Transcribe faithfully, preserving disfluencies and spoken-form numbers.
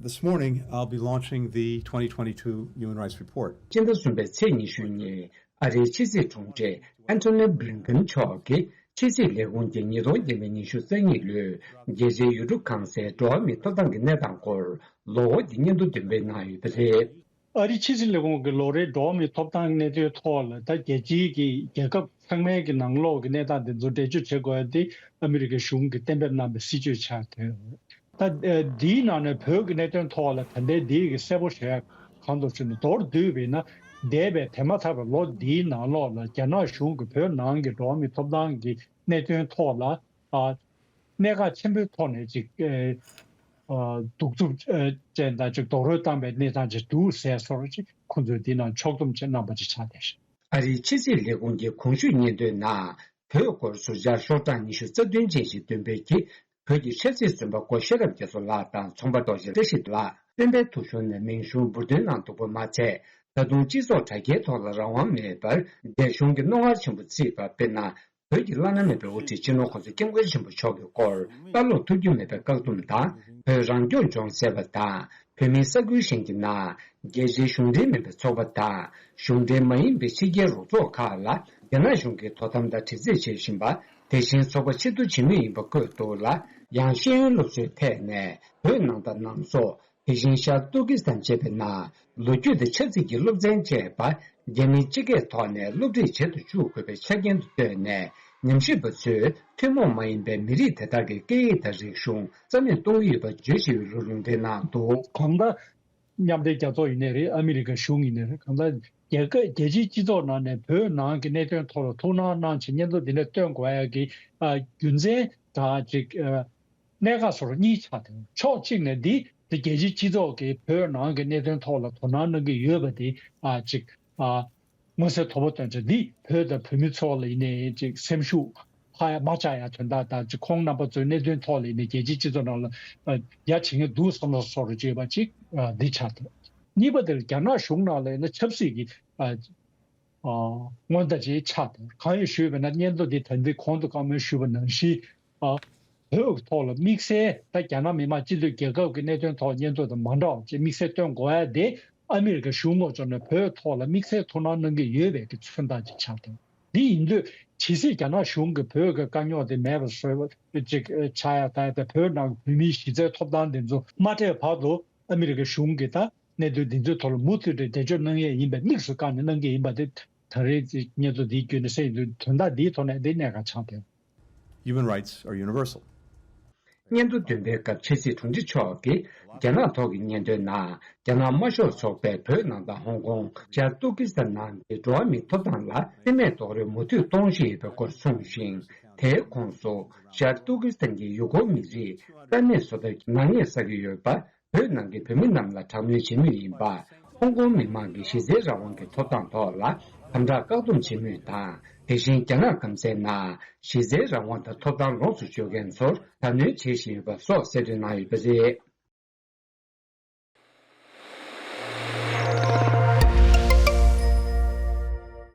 This morning, I'll be launching the twenty twenty-two Human Rights Report. སྤྱི་ཟླ་གསུམ་པའི་ཚེས་ཉི་ཤུ་ཉིན་ཨ་རིའི་ཕྱི་སྲིད་དྲུང་ཆེ་Antony Blinken་མཆོག་གིས་ཕྱི་སྲིད་ལས་ཁུངས་ཀྱི་ཉིས་སྟོང་བརྒྱད་པའི་ཉི་ཤུ་རྩ་གཉིས་ལོའི་རྒྱལ་སྤྱིའི་ཡུལ་གྲུ་ཁང་གསར་འགྲོ་བ་མིའི་ཐོབ་ཐང་གི་གནས་སྟངས་སྐོར་ལོ་འཁོར་གྱི་སྙན་ཐོ་འདོན་སྤེལ་གནང་ཡོད་པ་རེད། ཨ་རིའི་ཕྱི་སྲིད་ལས་ཁུངས་ཀྱི་ལོ་རེའི་འགྲོ་བ་མིའི་ཐོབ་ཐང་གནད་དོན་ཐོག་ལ་ད་རྒྱལ་སྤྱིའི་གི་རྒྱལ་ཁབ་ཚང་མའི་གི་ནང་ལོགས་ཀྱི་གནས་སྟངས་དེ་ཚོ་འགྲེལ་བརྗོད་བྱེད་དགོས་ཡ་དེ་ཨ་མི་རི་ཀའི་གཞུང་གིས་གཏན་འབེབས་གནང་པའི་སྲིད་ཇུས་ཆགས་ཐལ། ད་འདིའི་ནང་ནས་བོད་ཀྱི་གནད་དོན་ཐོག་ལ་ད་ལྟའི་འདིའི་གི་གསལ་པོ་བྱས་གང་དུ་ཕྱིན་ནས་མདོར་བསྡུས་པས་ན། འདས་པའི་དེ་མ་ཐག་པའི་ལོ་འདིའི་ནང་ལོགས་ལ་རྒྱ་ནག་གཞུང་གིས་བོད་ནང་གི་འགྲོ་བ་མིའི་ཐོབ་ཐང་གི་གནད་དོན་ཐོག་ལ་ཨ་གནད་འགག་ཆེན་པོའི་ཐོག་ནས་ཅིག་ཨ་གདུག་རྩུབ་ཅན་དང་ཅིག་རྡོག་རོལ་བཏང་པའི་གནས་སྟངས་ཅིག་འདུག་ཟེར་སོར་ཅིག་ཁོང་ཚོས་འདི་ནང་ཕྱོགས་བསྡོམས་བྱས་གནང་པ་ཅིག་ཆགས་བསྡད་ཤག་ཨ་རིའི་ཕྱི་སྲིད་ལས་ཁུངས་ཀྱི་གོང་ཞུས་སྙན་ཐོའི་ནང་བོད་སྐོར་ཟུར་བཅར་ཤོག་གྲངས་ཉི་ཤུ་རྩ་བདུན་ཅན་ཞིག་འདོན་སྤེལ་གྱིས། བོད་ཀྱི་ཆབ་སྲིད་བཙོན་པ་སྐོར་ཤེས་རབ་རྒྱ་མཚོ་ལགས་དང་ཚོང་པ་རྡོ་རྗེ་བཀྲ་ཤིས་ལགས་སྤེན་པའི་ཐོ་གཞུང་ནས་མིང་གཞུང་འབུར་འདོན་གནང་འདུག་པ་མ་ཚད། ད་དུང་སྤྱི་ཚོགས་དྲ་རྒྱའི་ཐོག་ལ་རང་དབང་མེད་པར་རྒྱ་གཞུང་གིས་རྣོ་ངར་ཆེན་པོ་བརྩིས་པ། དཔེར་ན། བོད་ཀྱི་བླ་ན་མེད་པའི་དབུ་ཁྲིད་སྤྱི་ནོར་༸གོང་ས་༸སྐྱབས་མགོན་ཆེན་པོ་མཆོག་གི་སྐོར་ལྟ་ཀློག་ཐུབ་རྒྱུ་མེད་པའི་བཀག་སྡོམ་དང་། བོད་རང་སྐྱོང་ལྗོངས་ཟེར་བ་དང་། བོད་མིའི་ས་ཁུལ་གཞན་གྱི་ནང་རྒྱལ་སྤྱིའི་གཞུང་འབྲེལ་མིན་པའི་ཚོགས་པ་དང་། གཞུང་འབྲེལ་མ་ཡིན་པའི་ཕྱི་རྒྱལ་རོགས་ཚོགས་ཁག་ལ་རྒྱ་ནག་གཞུང་གིས་དོ་དམ་དང་དྲི་རྩད་བྱེད་བཞིན་པ། དེ་བཞིན་ཚོགས་པ་ཕྱིར་བསྡུ་བྱེད་མུས་ཡིན་པ་བཀོད་འདུག་ལ། ཡང་ཤེས་ཡོན་སློབ་གསོའི་ཐད་ནས་བོད་ནང་དང་ནང་སོག་དེ་བཞིན་ཤར་ཏུར་ཀི་སི་ཐན་བཅས་པའི་ནང་ལོ་རྒྱུས་དང་ཆབ་སྲིད་ཀྱི་སློབ་ཚན་བཅས་པ་རྒྱ་མིའི་སྤྱི་སྐད་ཐོག་ནས་སློབ་ཁྲིད་བྱེད་དུ་བཅུག་དགོས་པའི་ཆ་རྐྱེན་དུ་བཏོན་ནས། ཉམས་ཞིབ་པ་ཚོས་ཐུན་མོང་མ་ཡིན་པའི་མི་རིགས་དེ་དག་གི་སྐད་ཡིག་དང་རིག་གཞུང་རྩ་མེད་གཏོང་གི་ཡོད་པ་བརྗོད་བཞིན་ཡོད་ལུགས་ལུང་འདྲེན་གནང་འདུག་གང་ལྟར། མཉམ་འབྲེལ་རྒྱལ་ཚོགས་ཡིན་ནའི་རེད། ཨ་མི་རི་ཀ་གཞུང་ཡིན་ནའི་རེད། གང་ལྟར་རྒྱལ་ཁབ་རྒྱལ་སྤྱིའི་སྤྱི་ཚོགས་ནང་ནས་བོད་ནང་གི་གནད་དོན་ཐོག་ལ་ཐུགས་སྣང་གནང་བྱས་སྙན་ཐོ་འདི་འདྲ་བཏོན་དགོས་ཡ་གི་ཨ་རྒྱུ་མཚན་དང་ཅིག་ཨ་གནད་འགག་སོ་སོ་གཉིས་ཆགས་ཏེ། ཕྱོགས་གཅིག་ནས་འདི་འདི་རྒྱལ་སྤྱིའི་སྤྱི་ཚོགས་ཀྱིས་བོད་ནང་གི་གནད་དོན་ཐོག་ལ་དོ་སྣང་གནང་གི་ཡོད་པ་འདི་ཨ་ཅིག་ཨ་མངོན་གསལ་དོད་པོ་བཏོན་བྱས། འདི་བོད་དང་བོད་མི་ཚོ་ལ་ཡིན་ནའི་ཅིག་སེམས་ཤུགས་ཧ་ཡ་མ་ཆག་ཡ་དོན་དག་དང་། ཅིག་ཁོང་རྣམ་པ་ཚོའི་གནད་དོན་ཐོག་ལ་ཡིན་ནའི་རྒྱལ་སྤྱིའི་སྤྱི་ཚོགས་ནང་ལ་ཨ་ཡ་བྱེད་མཁན་འདུག་བསམ་བློ་སོགས་རུ་བྱས་པ་ཅིག་ཨ་འདི་ཆགས་འདུག་གཉིས་པ་དེར་རྒྱ་ནག་གཞུང་ནང་ལ་ཡིན་ན་ཆབ་སྲིད་ཀྱི་ཨ་ཨ་སྔོན་བརྡ་ཅིག་ཆགས་འདུག་གང་ཡིན་ཞུས་པ་ན། སྙན་ཐོ་འདི་ད་ལྟའི་གོང་དུ་བཀའ་མོལ་ཞུས་པ་ནང་བཞིན་ཨ་བོད་ཐོག་ལ་དམིགས་བསལ་ད་རྒྱ་ནག་མི་དམངས་སྤྱི་མཐུན་རྒྱལ་ཁབ་ཀྱི་གནད་དོན་ཐོག་སྙན་ཐོ་དང་མ་འདྲ་བ་ཅིག་དམིགས་བསལ་བཏོན་དགོས་ཡ་དེ་ཨ་མི་རི་ཀ་གཞུང་ངོས་ཕྱོགས་ནས་བོད་ཐོག་ལ་དམིགས་བསལ་ཐུགས་སྣང་གནང་གི་ཡོད་པའི་གི་མཚོན་རྟགས་ཅིག་ཆགས་འདུག་འདི་ཡིན་དུས་ཇི་སྲིད་རྒྱ་ནག་གཞུང་གིས་བོད་ཀྱི་དཀའ་རྙོག་དེ་མེད་པ་བཟོ་བ་ཅིག་ཆགས་ཡ་ད་ཡ་ད་བོད་ནང་བོད་མིའི་གཞི་རྩའི་ཐོབ་ཐང་དེ་ཚོ་མ་སྤྲད་བར་དུ་ཨ་མི་རི་ཀ་གཞུང་གིས་ད་གནད་དོན་འདི་ཚོའི་ཐོག་ལ་མུ་མཐུད་དེ་འགྲེལ་བརྗོད་གནང་ཡས་ཡིན་པའི་དམིགས་སུ་བཀར་ནས་གནང་གི་ཡིན་པ་དེ་ད་རེས་ཀྱི་སྙན་ཐོ་འདིའི་བརྒྱུད་ནས་གསལ་ཡོང་དུས། དོན་དག་འདིའི་ཐོག་ནས་འདི་གནད་འགག་ཆགས་ཏེ། Human rights are universal. སྙན་ཐོ་འདོན་པའི་སྐབས་ཕྱི་སྲིད་དྲུང་ཆེ་མཆོག་གིས་རྒྱ་ནག་ཐོག་གི་སྙན་ཐོའི་ནང་རྒྱ་ནག་དམར་ཤོག་ཚོགས་པས་བོད་ནང་དང་ཧོང་ཀོང་། ཤར་ཏུར་ཀི་སི་ཐན་ནང་གི་འགྲོ་བ་མིའི་ཐོབ་ཐང་ལ་བརྩི་མེད་རྡོག་རོལ་མུ་མཐུད་གཏོང་བཞིན་ཡོད་པའི་སྐོར་གསུངས་ཤིང་། དེའི་ཁོངས་སུ་ཤར་ཏུར་ཀི་སི་ཐན་གྱི་ཡུ་གུར་མི་རིགས་རྩ་མེད་བཟོ་ཐབས་ཀྱི་ནག་ཉེས་བསགས་ཀྱི་ཡོད་པ། བོད་ནང་གི་བོད་མི་རྣམས་ལ་དྲག་གནོན་བྱེད་མུས་ཡིན་པ། ཧོང་ཀོང་མི་མང་གི་གཞི་རྩའི་རང་དབང་གི་ཐོབ་ཐང་ཐོག་ལ་དམ་དྲག་བཀག་སྡོམ་བྱེད་མུས་དང་། དེ་བཞིན་རྒྱ་ནག་སྐམ་སའི་ནང་གཞི་རྩའི་རང་དབང་དང་ཐོབ་ཐང་ལོངས་སུ་སྤྱོད་མཁན་ཚོར་དྲག་གནོན་བྱེད་བཞིན་ཡོད་པ་སོགས་གསལ་སྟོན་གནང་ཡོད་པ་རེད།